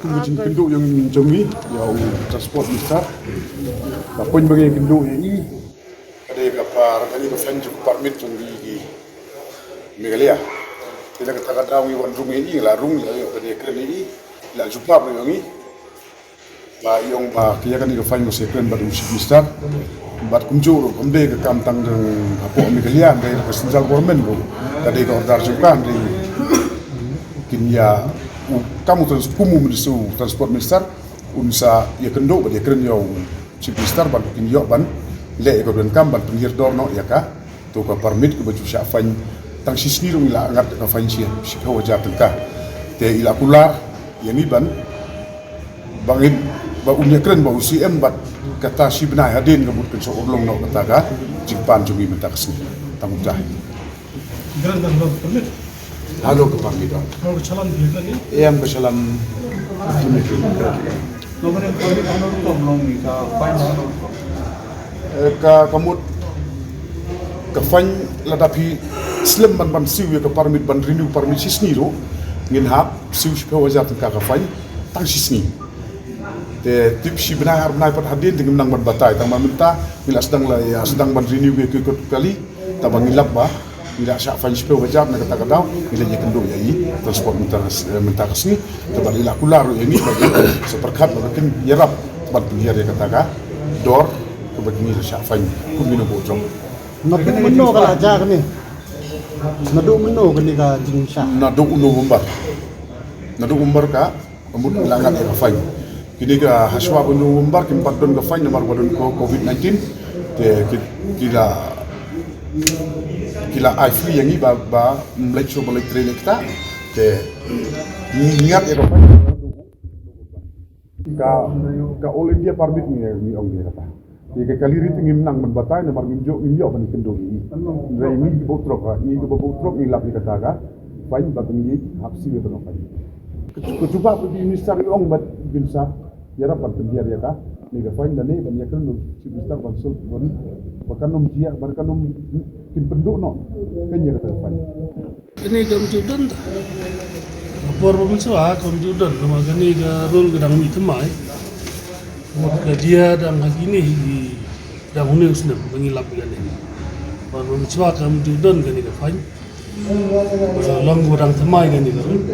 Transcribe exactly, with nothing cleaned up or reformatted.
Kum ka jingkynduh ïa jong ngi, ïa u Transport Minister. Ka point ba ngi kynduh ïa i, ka dei ka par, ka dei ka fine jong ka permit jong ngi ki Meghalaya. Te la kata ka daw ngi wan rung ïa i, la rung ïa i, ka dei kren ïa i, la jubab ïa ngi. Ba i ong ba ka ïa kane ka fine ka sa kren bad u Chief Minister. Bad kumjuh ruh kam dei ka kam tang jong hapoh Meghalaya, dei ka central government ruh. Ka dei ka order jong ka, dei kin ïa u kam u trans-, kum u minister, u Transport Minister, un sa ïa kynduh bad ïa kren ïa u Chief Minister ban kin ïoh ban leh ïa ka donkam ban pynhiar dor noh ïa ka. To ka permit kaba ju shah fine tang shisngi ruh ngi la ngat ka fine shi, shiphew hajar tyngka. Te i la kular ïa ngi ban, ba ngin, ba un ïa kren bad u C M bad kata shi bnai hadien ka mut kan sa urlong noh kata ka jingpan jong ngi mynta ka sngi. Tang u jai. Kren tang long permit. Halor ka permit. Long ka challan phi kren ïa? Em, ka challan. Long ka permit halor rukom long ni ka fine halor rukom. Eh, ka, ka mut ka fine lada phi slem ban, ban siew ïa ka permit ban renew permit shisngi ruh ngin hap siew shiphew hajar tyngka ka fine tang shisngi. Te tip shi bnai ar bnai pat hadien te ngim nang ban batai, tang ba mynta ngi la sdang, la ïa sdang ban renew ïa ki kot kali, tang ba ngi lap ba ngi la shah fine shiphew hajar na kata ka daw, ngi la ïa kynduh ïa i Transport mynta, eh, mynta ka sngi. Te ba i la kular ruh ïa ngi ba ngi sa pyrkhat ba kin ïarap ban pynhiar ïa kata ka dor kaba ngi la shah fine kum kino ki bok jong. Naduh mynno ka la jia kane? Naduh mynno kane ka jingshah? Naduh u November. Naduh November ka mut la ngat ïa ka fine. Kine ka hashwa ba u November kim pat don ka fine namar ba don ko covid nineteen. Te ki, ki la, ki la ai free ïa ngi ba, ba ym leit shuh ba leit trei leit ktah. Te ngi ngat ïa ka fine. Ka, ka All India permit ngi, ngi ong ngi kata. Te ka kali rit ngim nang ban batai namar ngim ïoh, ngim ïoh ban kynduh ngi. Hynrei ngi ki bok trok, ngi ki bok trok ngi lap ïa kata ka fine bad ngi hap siew ïa kata ka fine. Ka, ka jubab ka minister ngi ong bad bin sa ïarap ban pynhiar ïa ka, ne ka fine lane ban ïa kren u Chief Minister ban sol ban, ba kan ym jia, ba kan ym kin pynduh noh kan ïa kata ka fine. Kane kam ju don ta. Ka por ba mynshwa kam ju don, namar kane ka rule ka dang mih thymmai. Mut ka jia dang ha kine hi, dang une u snem ba ngi lap ïa kane. Por ba mynshwa kam ju don kane ka fine. Long ba dang thymmai kane ka rule.